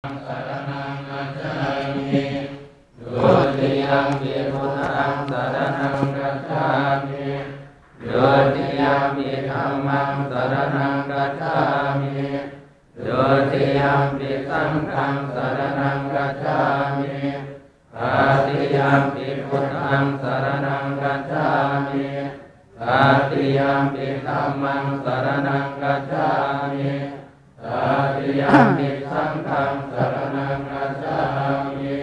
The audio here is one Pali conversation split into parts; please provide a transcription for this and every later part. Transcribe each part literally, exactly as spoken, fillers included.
saraṇaṃ gacchāmi. Dutiyampi buddhaṃ saraṇaṃ gacchāmi. Dutiyampi dhammaṃ saraṇaṃ gacchāmi. Dutiyampi saṅghaṃ saraṇaṃ gacchāmi. Tatiyampi buddhaṃ saraṇaṃ gacchāmi. Tatiyampi dhammaṃ saraṇaṃ gacchāmi. Tatiyampi saṅghaṃ saraṇaṃ gacchāmi.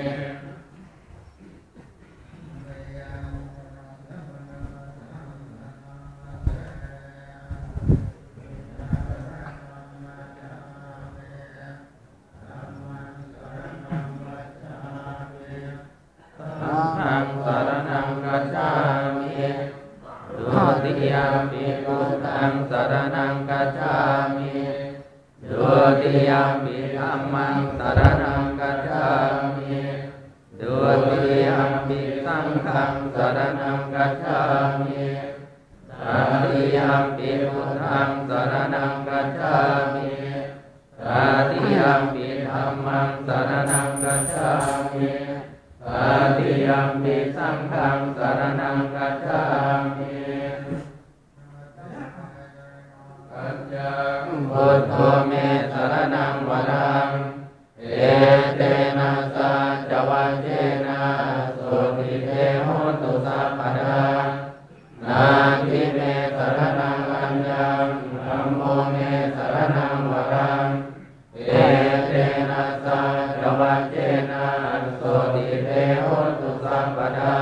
Dhammaṃ saraṇaṃ gacchāmi. Dutiyampi buddhaṃ saraṇaṃ gacchāmi. Dutiyampi dhammaṃ saraṇaṃ gacchāmi. Dutiyampi saṅghaṃ saraṇaṃ gacchāmi. Tatiyampi buddhaṃ saraṇaṃ gacchāmi. Tatiyampi dhammaṃ saraṇaṃ gacchāmi. Tatiyampi saṅghaṃ saraṇaṃ gacchāmi. Buddho me saraṇaṃ varaṃ. Etena saccavajjena sotthi te hotu sabbadā. Natthi me saraṇaṃ aññaṃ, dhammo me saraṇaṃ varaṃ. Etena saccavajjena sotthi te hotu sabbadā.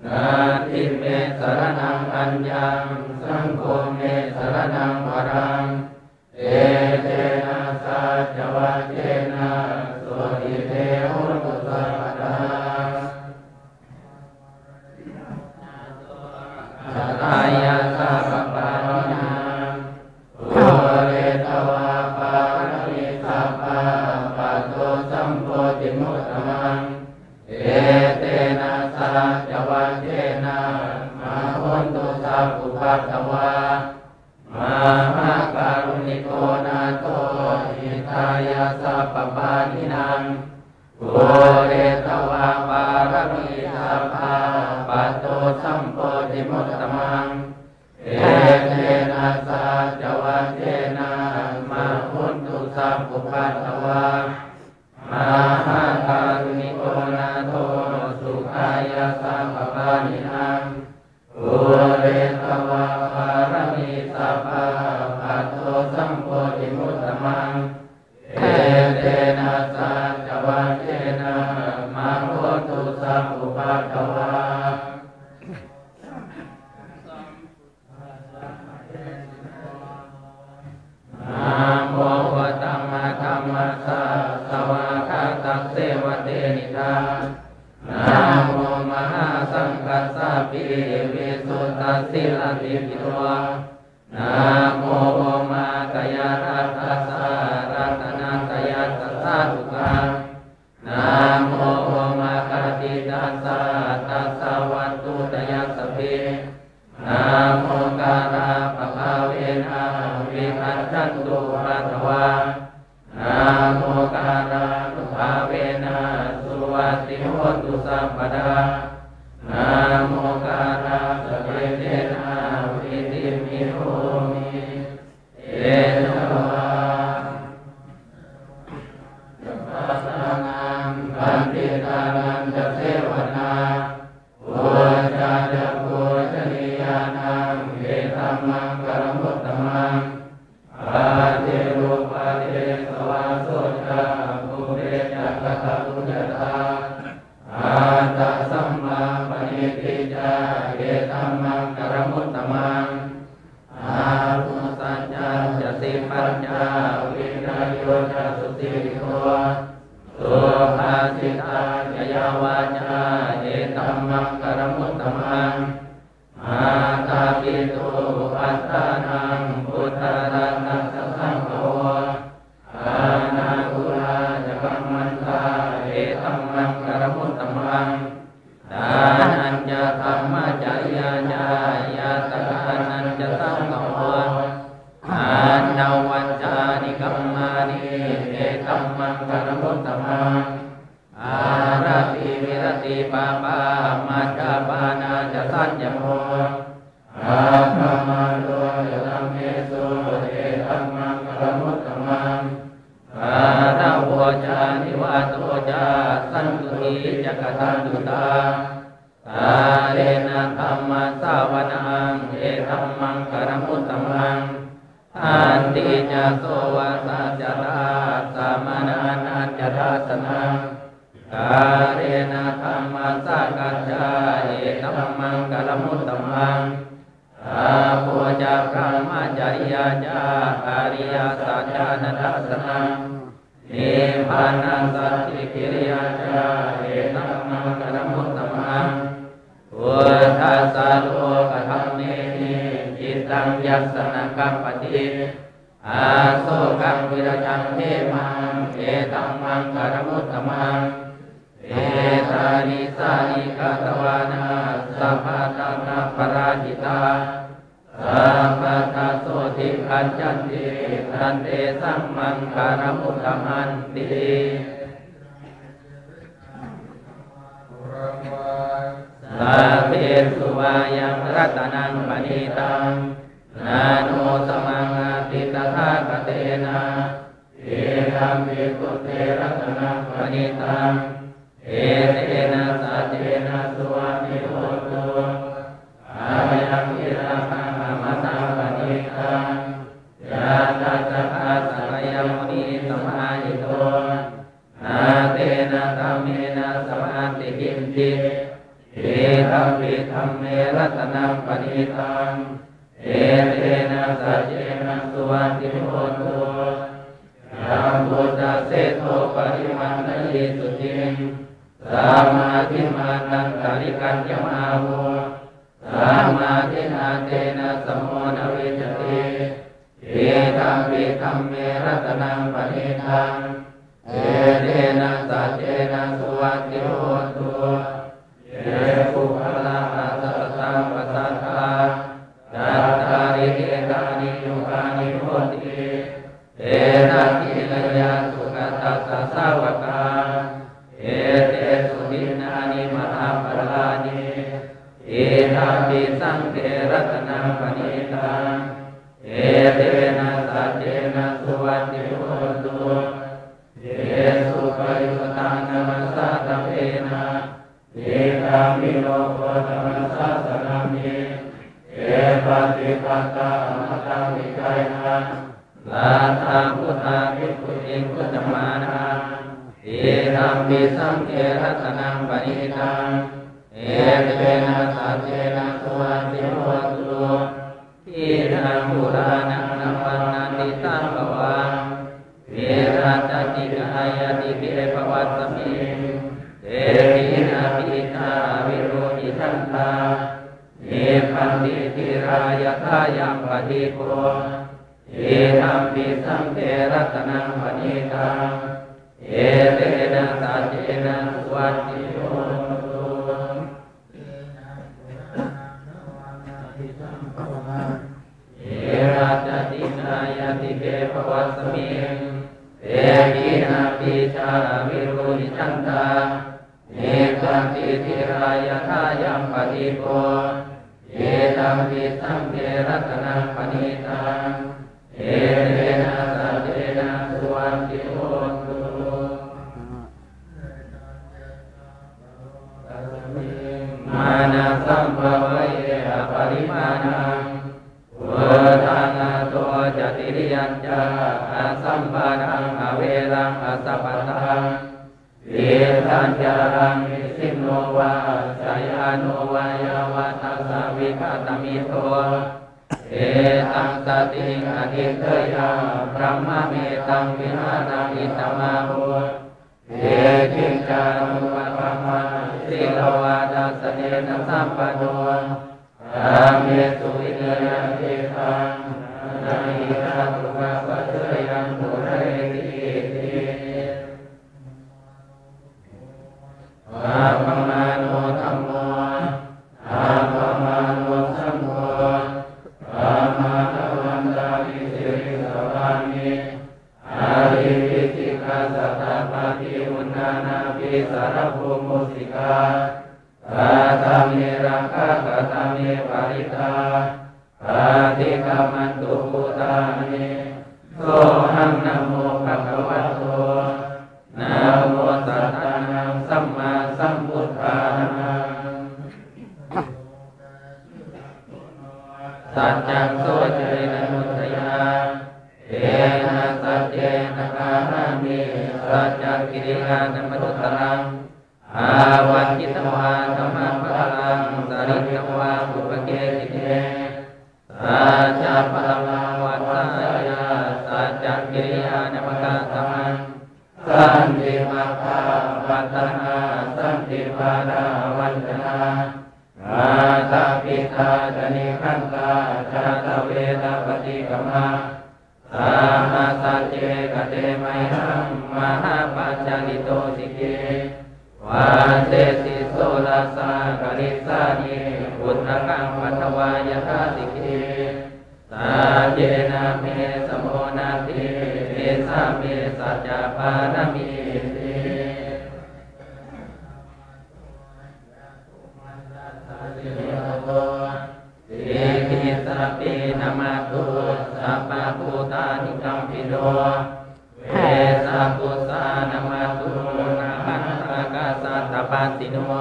Natthi me saraṇaṃ aññaṃ, saṅgho me saraṇaṃ varaṃ. Etena saccavajjena sotthi te hotu sabbadā. Atthāya sabbapāṇinaṃ pūretvā pāramī sabbā patto sambodhimuttamaṃ. Etena saccavajjena mā hontu sabbupaddavā. Mahākāruṇiko nātho hitāya sabbapāṇinaṃ pūretvā pāramī sabbā patto sambodhimuttamaṃ. Etena saccavajjena mā hontu sabbupaddavā. Mahākāruṇiko nātho sukhāya sabbapāṇinaṃ pūretvā pāramī sabbā patto sambodhimuttamaṃ. Etena saccavajjena mā hontu sabbupaddavā. Namo uttamadhammassa svākkhātasseva tenidha. Namo mahāsaṅghassāpi visuddhasīladiṭṭhino. Namo omātyāraddhassa ratanattayassa sādhukaṃ. Namo omakātītassa tassa vatthuttayassapi. Namokārappabhāvena vigacchantu upaddavā. Namokārānubhāvena suvatthi hotu sabbadā. Namokārassa tejena vidhimhi homi tejavā. Pāṇānaṃ paṇḍitānañca sevanā, pūjā ca pūjanīyānaṃ etammaṅgalamuttamaṃ. Paṭirūpadesavāso ca pubbe ca katapuññatā, attasammāpaṇidhi ca etammaṅgalamuttamaṃ. Bāhusaccañca sippañca vinayo ca susikkhito, subhāsitā ca yā vācā etammaṅgalamuttamaṃ. Mātāpituupaṭṭhānaṃ puttadārassa saṅgaho, anākulā ca kammantā etammaṅgalamuttamaṃ. Dānañca dhammacariyā ca ñātakānañca saṅgaho, anavajjāni kammāni etammaṅgalamuttamaṃ. Karamuttamang. Āratī viratī pāpā majjapānā ca saññamo, appamādo ca dhammesu, etammaṅgalamuttamaṃ. Gāravo ca nivāto ca santuṭṭhī ca kataññutā, kālena dhammassavanaṃ, etammaṅgalamuttamaṃ. Khantī ca sovacassatā samaṇānañca dassanaṃ, kālena dhammasākacchā, etammaṅgalamuttamaṃ. Tapo ca brahmacariyā ca ariyasaccāna dassanaṃ, nibbānasacchikiriyā ca, etammaṅgalamuttamaṃ. Phuṭṭhassa lokadhammehi cittaṃ yassa na kampati, asokaṃ virajaṃ khemaṃ, etammaṅgalamuttamaṃ. Etādisāni katvāna sabbatthamaparājitā, sabbattha sotthiṃ gacchanti, tantesaṃ maṅgalamuttamanti. Sabbesu vā yaṃ ratanaṃ paṇītaṃ, na no samaṃ atthi tathāgatena, idampi buddhe ratanaṃ paṇītaṃ, etena saccena suvatthi hotu. Ayaṃ virāgaṃ amataṃ paṇītaṃ, yadajjhagā sakyamunī samāhito, na tena dhammena samatthi kiñci, idampi dhamme ratanaṃ paṇītaṃ, etena saccena suvatthi hotu. Yambuddhaṃ seṭṭho parivaṇṇayī suciṃ, samādhimānantarikaññamāhu, samādhinā tena samo na vijjati, idampi dhamme ratanaṃ paṇītaṃ, etena saccena suvatthi hotu. Ye puggalā aṭṭha sataṃ pasatthā, cattāri etāni yugāni honti, te dakkhiṇeyyā sugatassa sāvakā, etesu dinnāni mahapphalāni, idampi saṅghe ratanaṃ paṇītaṃ, etena saccena suvatthi hotu. Ye suppayuttā navasaṭṭhapena, nikkāmino gotamasāsanamhi, te pattipattā amataṃ vigayha, laddhā mudhā nibbutiṃ bhuñjamānā, idampi saṅghe ratanaṃ paṇītaṃ, etena saccena suvatthi hotu. Khīṇaṃ purāṇaṃ navaṃ natthi sambhavaṃ, virattacittāyatike bhavasmiṃ, te khīṇabījā avirūḷhichandā, nibbanti dhīrā yathāyampadīpo, idampi saṅghe ratanaṃ paṇītaṃ, etena saccena suvatthi hotu. Virattacittāyatike bhavasmiṃ, te khīṇabījā avirūḷhichandā, nibbanti dhīrā yathāyampadīpo, idampi saṅghe ratanaṃ paṇītaṃ, etena saccena suvatthi hotu. Mānasambhāvaye aparimāṇaṃ, uddhaṃ adho ca tiriyañca, asambādhaṃ averaṃ asapattaṃ. Tiṭṭhañcaraṃ nisinno vā, sayāno vā yāvatassa vigatamiddho, etaṃ satiṃ adhiṭṭheyya, brahmametaṃ vihāraṃ idhamāhu. Diṭṭhiñca anupagamma sīlavā dassanena sampanno, kāmesu vineyya gedhaṃ, na hi jātu gabbhaseyyaṃ punaretīti. Appamāṇo dhammo, appamāṇo saṅgho, pamāṇavantāni siriṃsapāni, ahi vicchikā satapadhā Nābhī uṇṇānābhī sarabū mūsikā, katā me rakkhā, katā me parittā, paṭikkamantu bhūtāni. Sohaṃ namo bhagavato, namo sattannaṃ sammāsambuddhānaṃ. Saccaṃ soceyyanuddayā, tena saccena kāhāmi, saccakiriyamanuttaraṃ. Āvajjitvā dhammabalaṃ, saritvā pubbake jine, saccabalaṃ vassāya, saccakiriyamanukassamaṃ. Santi pakkhā apattanā, santi pādā avañcanā, mātā pitā ca nikkhantā, jātaveda paṭikkama. Saha sacce kate mayhaṃ, mahāpajjalito sikhī, vajjesi soḷasa karīsāni, udakaṃ patvā yathā sikhī. Saccena me samo natthi, esa me saccapāramīti. Sikhī sabbī namatthu, sabbabhūtānukampino, vessabhussā namatthu, nāgā takkhasattapassino,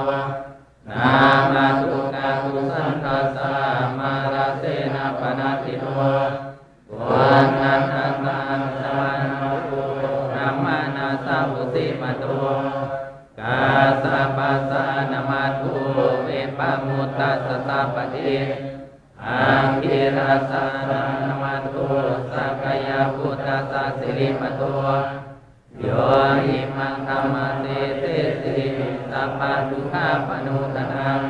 namatthu kakusandhassa, mārasenappamaddino, koṇḍaññataṃ namatthu, brāhmaṇassa vusīmato, kassapassa namatthu, veppamutassa sabbadhi, aṅgīrasassa namatthu, sakyaputtassa sirīmato, yo imaṃ dhammaṃ desesi, sabbadukkhāpanūdanaṃ.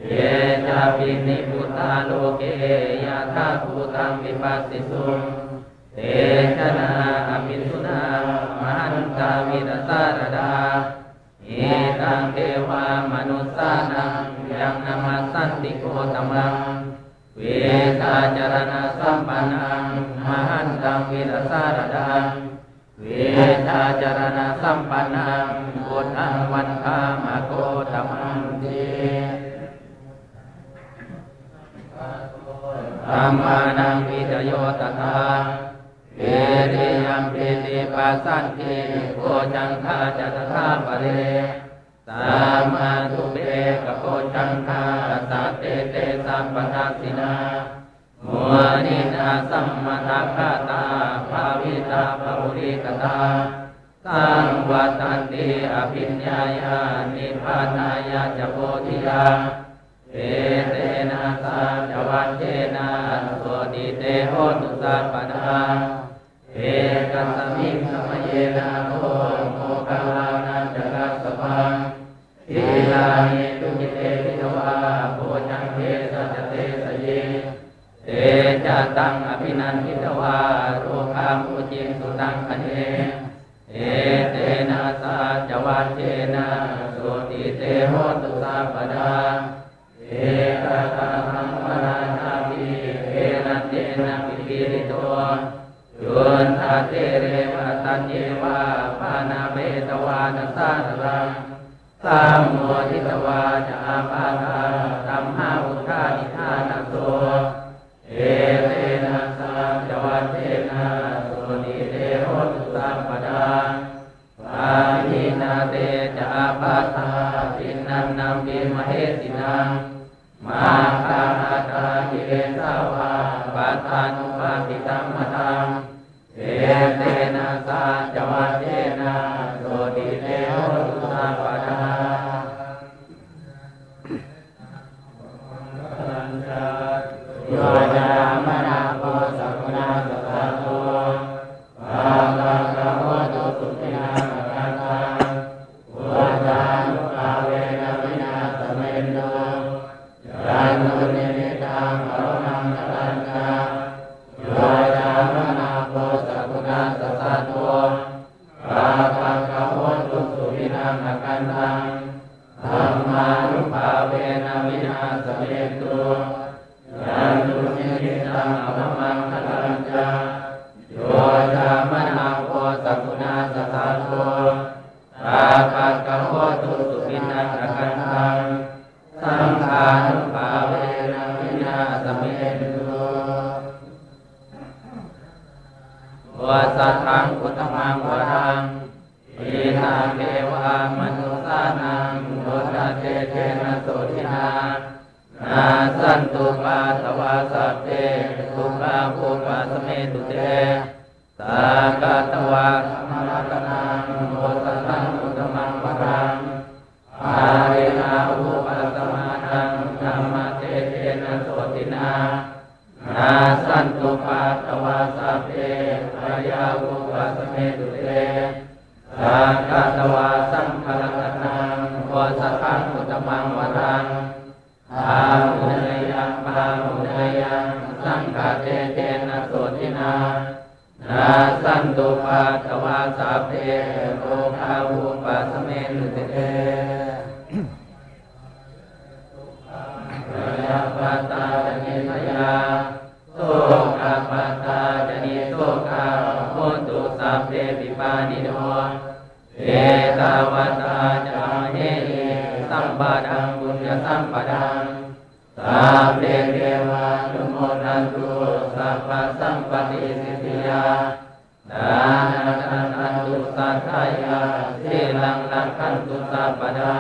Ye cāpi nibbutā loke, yathābhūtaṃ vipassisuṃ, te janā apisuṇā, mahantā vītasāradā. Hitaṃ devamanussānaṃ, yaṃ namassanti gotamaṃ, vijjācaraṇasampannaṃ, mahantaṃ vītasāradaṃ. Vijjācaraṇasampannaṃ, buddhaṃ vandāma gotamanti. Dhammānaṃ vicayo tathā, vīriyampītipassaddhi, bojjhaṅgā ca tathāpare, samādhupekkhabojjhaṅgā, sattete sabbadassinā, muninā sammadakkhātā, bhāvitā bahulīkatā, saṃvattanti abhiññāya, nibbānāya ca bodhiyā. Etena saccavajjena, sotthi te hotu sabbadā. Ekasmiṃ samaye nātho, moggallānañca kassapaṃ, gilāne dukkhite disvā, bojjhaṅge satta desayi. Te ca taṃ abhinanditvā, rogā mucciṃsu taṅkhaṇe. Etena saccavajjena, sotthi te hotu sabbadā. Ekadā dhammarājāpi, gelaññenābhipīḷito, cundattherena taññeva, bhaṇāpetvāna sādaraṃ, sammoditvā ca ābādhā, tamhā vuṭṭhāsi ṭhānaso. Etena saccavajjena, sotthi te hotu sabbadā. Pahīnā te ca ābādhā, tiṇṇannampi mahesinaṃ, maggāhatakilesāva, pattānuppattidhammataṃ. Etena saccavajjena, sotthi te hotu sabbadā. Yo cāmanāpo sakuṇassa saddo, pāpaggaho dussupinaṃ akantaṃ, buddhānubhāvena vināsamentu. Yandunnimittaṃ avamaṅgalañca, yo cāmanāpo sakuṇassa saddo, pāpaggaho dussupinaṃ akantaṃ, dhammānubhāvena vināsamentu. Yandunnimittaṃ avamaṅgalañca, yo cāmanāpo sakuṇassa saddo, santupaddavā sabbe dukkhā vūpasamentu te. Sakkatvā dhammaratanaṃ osathaṃ uttamaṃ varaṃ, pariḷāhūpasamanaṃ dhammatejena sotthinā, nassantupaddavā sabbe bhayā vūpasamentu te. Sakkatvā saṅgharatanaṃ osathaṃ uttamaṃ varaṃ, āhuneyyaṃ pāhuneyyaṃ saṅghatejena sotthinā, nassantupaddavā sabbe rogā vūpasamentu te. Bhayappattā ca nibbhayā, sokappattā ca nissokā, hontu sabbepi pāṇino. Ettāvatā ca amhehi sambhataṃ puññasampadaṃ, sabbe devānumodantu sabbasampattisiddhiyā. Dānaṃ dadantu saddhāya, sīlaṃ rakkhantu sabbadā,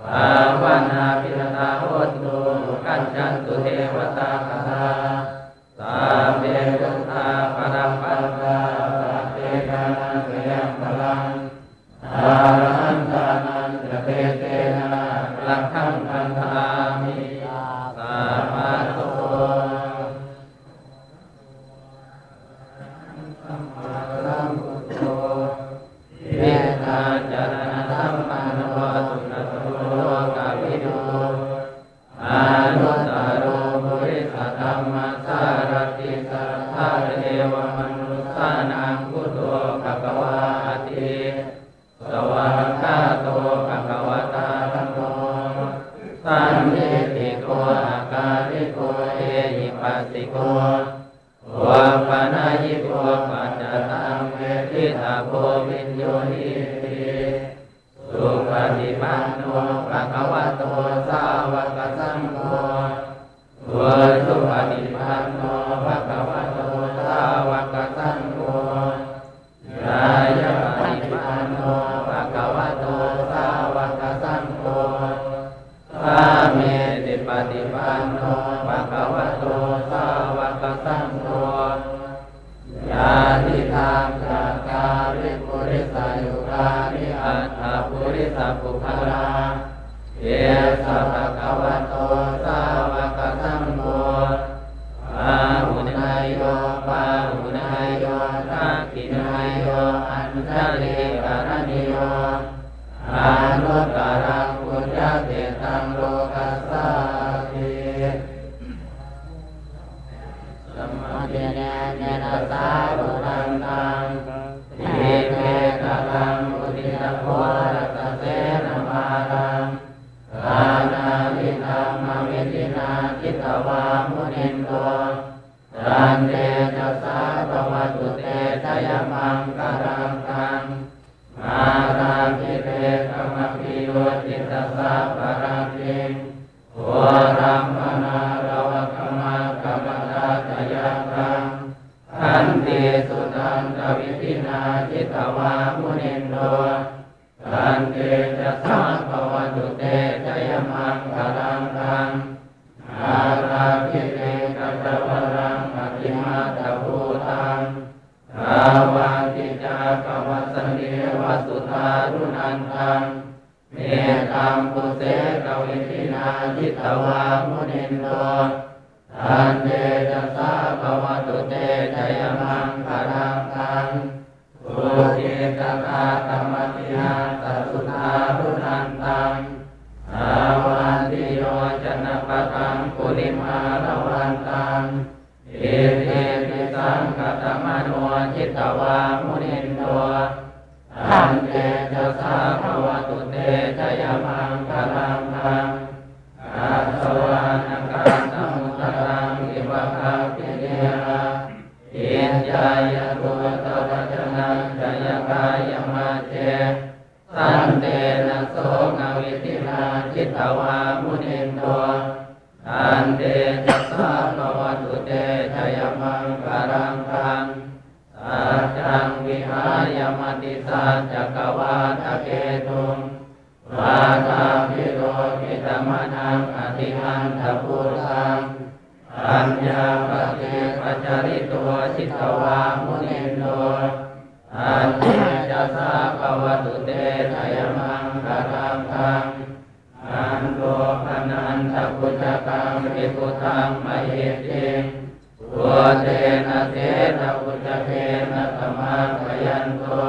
bhāvanābhiratā hontu, gacchantu devatāgatā. Sabbe buddhā balappattā, paccekānañca yaṃ balaṃ, arahantānañca tejena, rakkhaṃ bandhāmi sabbaso. Arahaṃ sammāsambuddho, vijjācaraṇasampanno, sugato lokavidū, anuttaro purisadammasārathi, satthā devamanussānaṃ buddho bhagavāti. Svākkhāto bhagavatā dhammo, sandiṭṭhiko akāliko ehipassiko, opanayiko paccattaṃ veditabbo viññūhīti. Supaṭipanno bhagavato sāvakasaṅgho, ujupaṭipanno bhagavato sāvakasaṅgho, ñāyapaṭipanno bhagavato sāvakasaṅgho, sāmīcipaṭipanno bhagavato sāvakasaṅgho, yadidaṃ cattāri purisayugāni aṭṭha purisapuggalā, esa bhagavato sāvakasaṅgho, āhuneyyo pāhuneyyo dakkhiṇeyyo añjalikaraṇīyo, anuttaraṃ puññakkhettaṃ lokassāti. Samādinya mettassa bhūtantaṃ, dīpetallaṃ uditaghorasasenamāraṃ, dānādidhammavidhinā jitavā munindo, tantejasā bhavatu te jayamaṅgalaggaṃ. Mārātirekamabhiyujjhitasabbarattiṃ, ghorampanāḷavakamakkhamathaddhayakkhaṃ, khantīsudantavidhinā jitavā munindo, tantejasā bhavatu te jayamaṅgalaggaṃ. Nāḷāgiriṃ gajavaraṃ atimattabhūtaṃ, dāvaggicakkamasanīva sudāruṇantaṃ, mettambusekavidhinā jitavā munindo, tantejasā bhavatu te jayamaṅgalaggaṃ. Ukkhittakhaggamatihatthasudāruṇantaṃ, dhāvantiyojanapathaṅgulimālavantaṃ, iddhībhisaṅkhatamano jitavā munindo, tantejasā bhavatu te jayamaṅgalaggaṃ. Katvāna kaṭṭhamudaraṃ iva gabbhinīyā, ciñcāya duṭṭhavacanaṃ janakāyamajjhe, santena somavidhinā jitavā munindo, tantejasā bhavatu te jayamaṅgalaggaṃ. Saccaṃ vihāya matisaccakavādaketuṃ, vādābhiropitamanaṃ atiandhabhūtaṃ, paññāpadīpajalito jitavā munindo, tantejasā bhavatu te jayamaṅgalaggaṃ. Nandopanandabhujagaṃ vibudhaṃ mahiddhiṃ, puttena therabhujagena damāpayanto,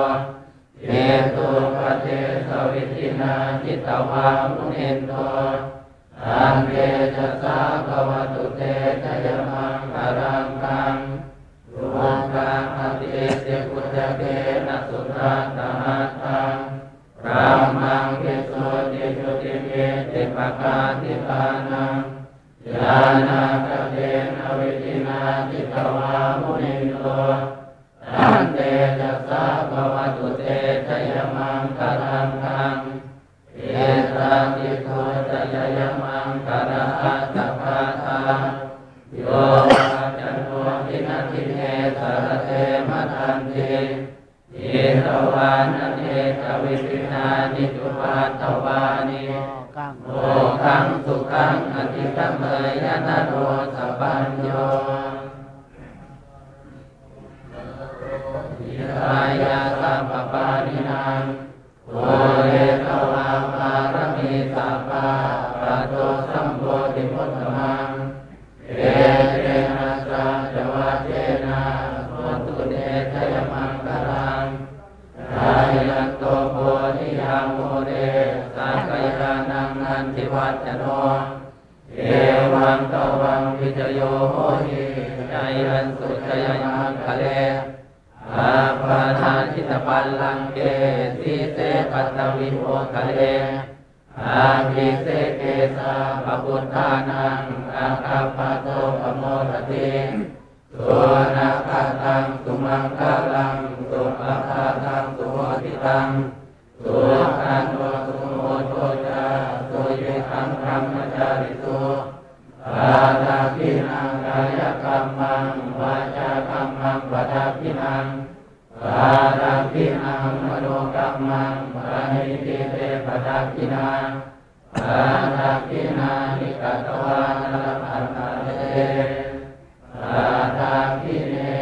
iddhūpadesavidhinā jitavā munindo, tantejasā bhavatu te jayamaṅgalaggaṃ. Duggāhadiṭṭhibhujagena sudaṭṭhahatthaṃ, brahmaṃ visuddhijutimiddhibakābhidhānaṃ, ñāṇāgadena vidhinā jitavā munindo, tantejasā bhavatu te jayamaṅgalaggaṃ. Etādisā ca jayamaṅgalaaṭṭhagāthā, yo vācano dinadine sarate matandī, hitvānanekavividhāni cupaddavāni, mokkhaṃ sukhaṃ adhigameyya naro sapañño. Hitāya sabbapāṇinaṃ, pūretvā pāramī sabbā, patto sambodhimuttamaṃ. Etena saccavajjena, hotu te jayamaṅgalaṃ. Jayanto bodhiyā mūle, sakyānaṃ nandivaḍḍhano, evaṃ tvaṃ vijayo hohi, jayassu jayamaṅgale. Aparājitapallaṅke, sīse paṭhavipokkhare, abhiseke sabbabuddhānaṃ, aggappatto pamodati. Sunakkhattaṃ sumaṅgalaṃ, supabhātaṃ suhuṭṭhitaṃ, sukhaṇo sumuhutto ca, suyiṭṭhaṃ brahmacārisu. Padakkhiṇaṃ kāyakammaṃ, vācākammaṃ padakkhiṇaṃ, padakkhiṇaṃ manokammaṃ, paṇidhī te padakkhiṇā. Padakkhiṇāni katvāna, labhantatthe padakkhiṇe.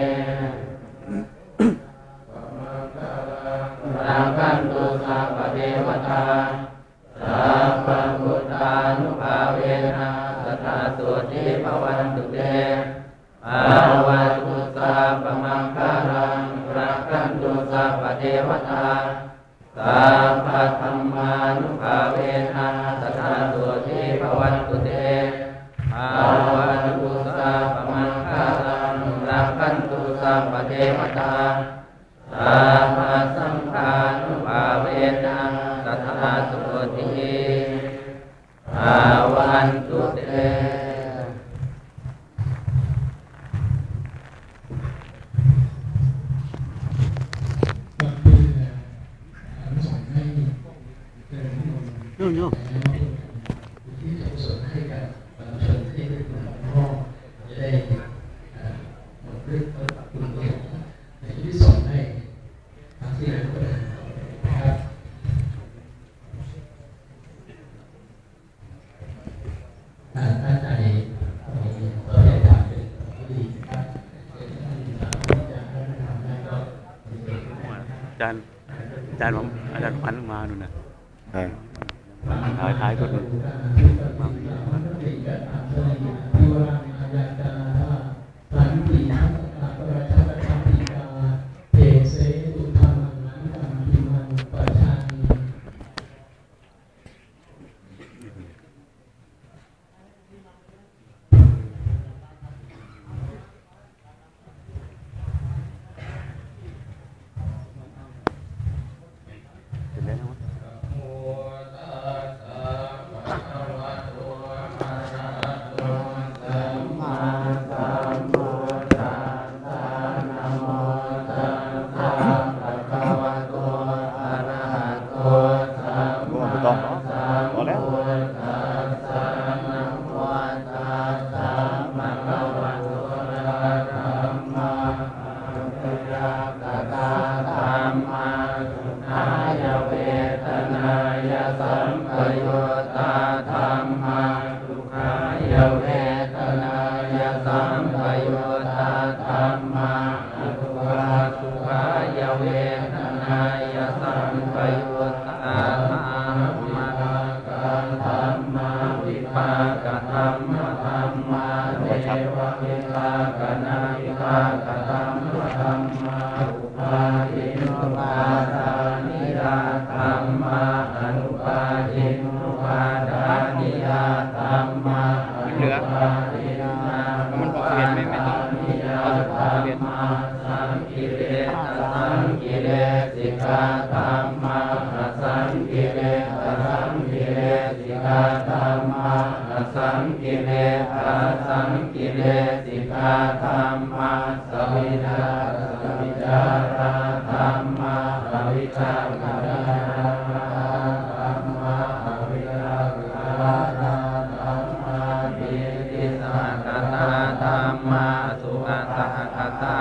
Rakkhantu sabbadevatā, sabbabuddhānubhāvena, sadā sotthī bhavantu te. Bhavatu sabbamaṅgalaṃ, rakkhantu sabbadevatā, sabbadhammānubhāvena, sadā sotthī bhavantu te. Bhavatu sabbamaṅgalaṃ, rakkhantu sabbadevatā, sabbasaṅghānubhāvena, sadā sotthī bhavantu te. โยมโยม อ่า ถ้าใจมีประเภททำเป็นผลก็ดีนะครับ อาจารย์ อาจารย์ผม อาจารย์พันธุ์มาดูนะ อ่า ท้าย ท้ายสุด เสร็จแล้วนะ โอ้ ไม่ต้องเนาะ พอแล้ว Dhammā sukhāya vedanāya sam sampayuttā dhammā, sukhāya vedanāya sampayuttā dhammā, adukkhasamutāya vedanāya sampayuttā dhammā, vipākā dhammā, vipākadhammadhammā, nevavipākanavipākadhammadhammā, upādinnupādāniyā dhammā, anupādinnupādāniyā dhammā, เหลือ anupādinnā มันหกสิบเอ็ด ไม่ ไม่ต้อง เอาสิบเอ็ด dhammā, saṅkiliṭṭhasaṅkilesikā dhammā, asaṅkiliṭṭhasaṅkilesikā dhammā, asaṅkiliṭṭhāsaṅkilesikā dhammā, savitakasavicarā dhammā, avitakkavicāramattā dhammā, avitakkārahitatā dhammā, pītisahagatā dhammā, sukhasahagatā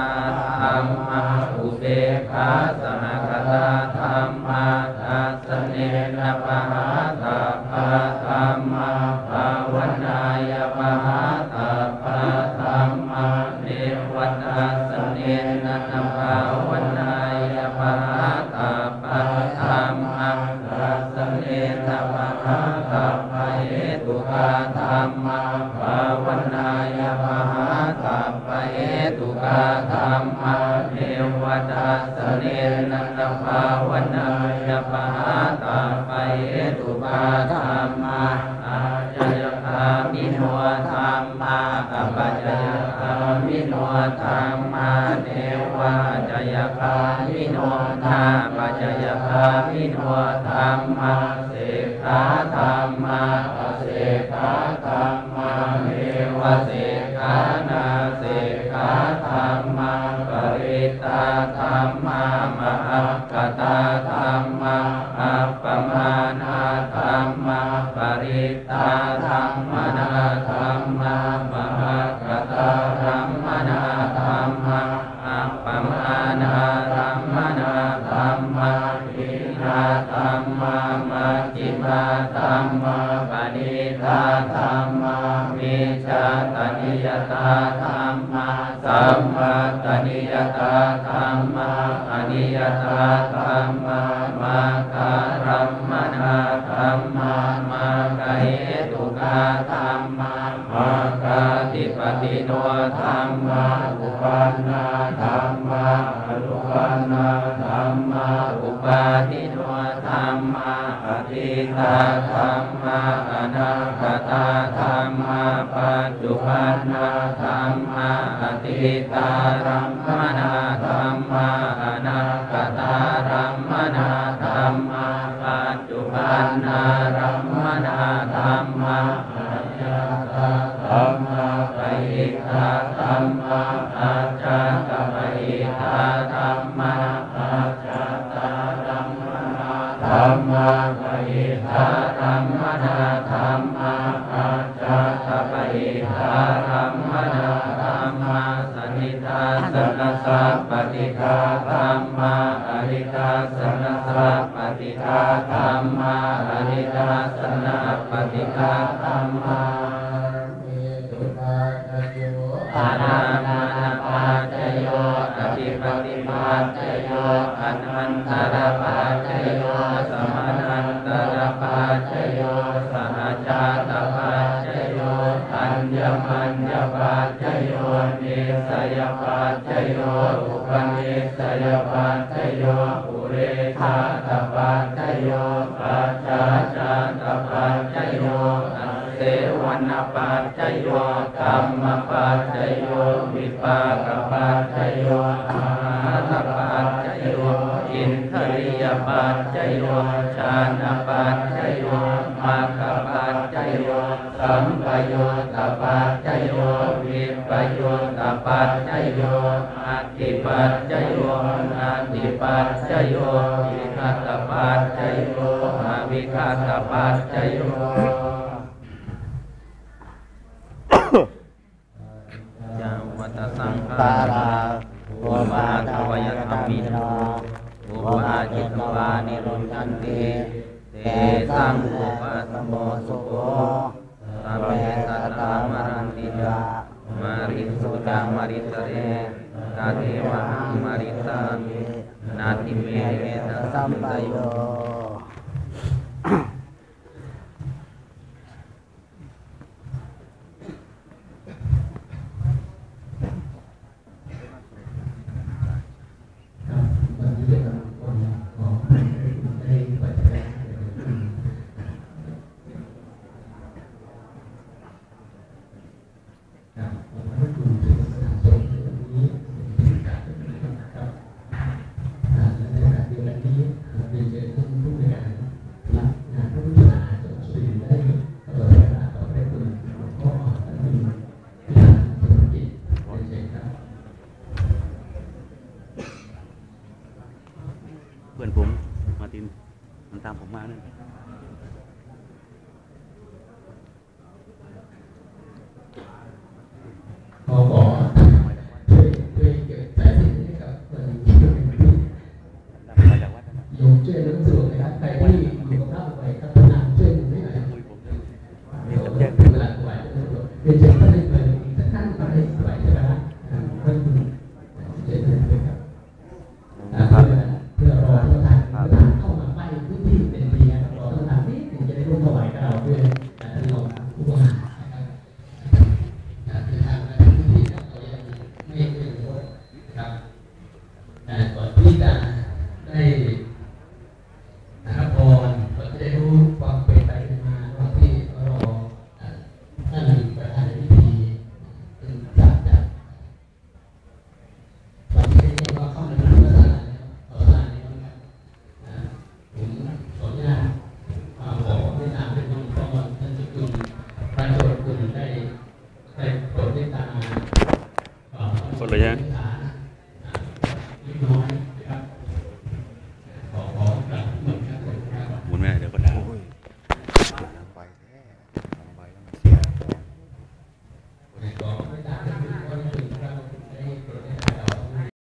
dhammā, upekkhāsahagatā dhammā, dassanena pahātabbā dhammā, bhāvanāya pahātabbā dhammā, neva dassanena na bhāvanāya pahātabbā dhammā, dassanena pahātabbahetukā dhammā, bhāvanāya pahātabbahetukā dhammā, neva dassanena na bhāvanāya pahātabbahetukā dhammā, ācayagāmino dhammā, apacayagāmino dhammā, nevācayagāmino nāpacayagāmino dhammā, sekkhā dhammā, asekkhā dhammā, nevasekkhā nāsekkhā dhammā, parittā dhammā, mahaggatā dhammā, appamāṇā dhammā, parittādhammataṃ dhammā, mahaggatārammaṇā dhammā, appamāṇārammaṇā dhammā, hīnā dhammā, majjhimā dhammā, paṇītā dhammā, micchattaniyatā dhammā, sammattaniyatā dhammā, aniyatā dhammā, maggārammaṇā dhammā, maggahetukā dhammā, maggādhipatino dhammā, uppannā dhammā, anuppannā dhammā, uppādino dhammā, atītā dhammā, anāgatā dhammā, paccuppannā dhammā, atītārammaṇā dhammā, anāgatārammaṇā dhammā, paccuppannārammaṇā dhammā, ajjhattā dhammā, bahiddhā dhammā, ajjhattabahiddhā dhammā, ajjhattārammaṇā dhammā, bahiddhārammaṇā dhammā, ajjhattabahiddhārammaṇā dhammā, sanidassanasappaṭighā dhammā, anidassanasappaṭighā dhammā, anidassanāppaṭighā dhammā. Ārammaṇapaccayo, adhipatipaccayo, anantarapaccayo, samanantarapaccayo, sahajātapaccayo, aññamaññapaccayo, nissayapaccayo, upanissayapaccayo, purejātapaccayo, pacchājātapaccayo, āsevanapaccayo, kammapaccayo, vipākapaccayo, āhārapaccayo, indriyapaccayo, jhānapaccayo, maggapaccayo, sampayuttapaccayo, vippayuttapaccayo, atthipaccayo, natthipaccayo, vigatapaccayo, avigatapaccayo. Yā vata saṅkhārā uppādavayadhammino, uppajjitvā nirujjhanti, Tesaṃ vūpasamo sukho. Sabbe sattā maranti ca. Mariṃsu ca marissare. Tathevāhaṃ marissāmi. Natthi me ettha samsayo. ครับ วันนี้เราก็ขอให้ทุกคนได้ไหว้พระครับ ขอบพระคุณทุกท่านสำหรับวันนี้ ครับ อ่า และในโอกาสเดียวกันนี้ ขอเรียนเชิญท่านผู้บริหารสำนักงานพระพุทธศาสนาจังหวัดสุรินทร์ได้ถวายพระพรต่อพระคุณหลวงพ่อท่านหนึ่ง ที่ทางธุรกิจ เรียนเชิญครับ เพื่อนผม มาร์ติน มันตามผมมานั่น ขอ ขอช่วย ช่วยเก็บสายสิญจน์ให้กับคนที่ โยมช่วยเรื่องสะดวกนะครับ ใครที่อยู่กับพระบ่อยๆครับ พระนางช่วยดูให้หน่อย เดี๋ยวเวลาถวายจะสะดวก เรียนเชิญท่านไป อีกสักท่านก็ได้ถวายใช่ไหมครับ อ่า ท่านคุณ เชิญท่านไปครับ อ่า เพื่อ เพื่อรอท่านประธาน ท่านประธานเข้ามาใกล้พื้นที่เป็นทีนะครับ รอท่านประธานนิดหนึ่ง จะได้ร่วมถวายกับเราด้วย อ่า ท่านรองผู้บริหารนะครับ อ่า เดินทางมาถึงพื้นที่แล้ว เรายังไม่เดินรถนะครับ อ่า ก่อนที่จะได้รับพร ก่อนที่จะรู้ความเป็นไปเป็นมาระหว่างที่รอ อ่า ท่านประธานในพิธี เป็นพระจาก ตอนนี้เรียกว่าเข้ามาในพุทธศาสนาแล้ว ศาสนานี้นะครับ อ่า ผมขออนุญาต อ่า ขอเมตตาเป็นพิธีกร ท่านเจ้าคุณพระโชติคุณได้ ได้โปรดเมตตา อ่า คนเลยฮะ เล็กน้อยนะครับ ขอ ขอกราบหมดครับผมครับ หมุนไม่ได้ เดี๋ยว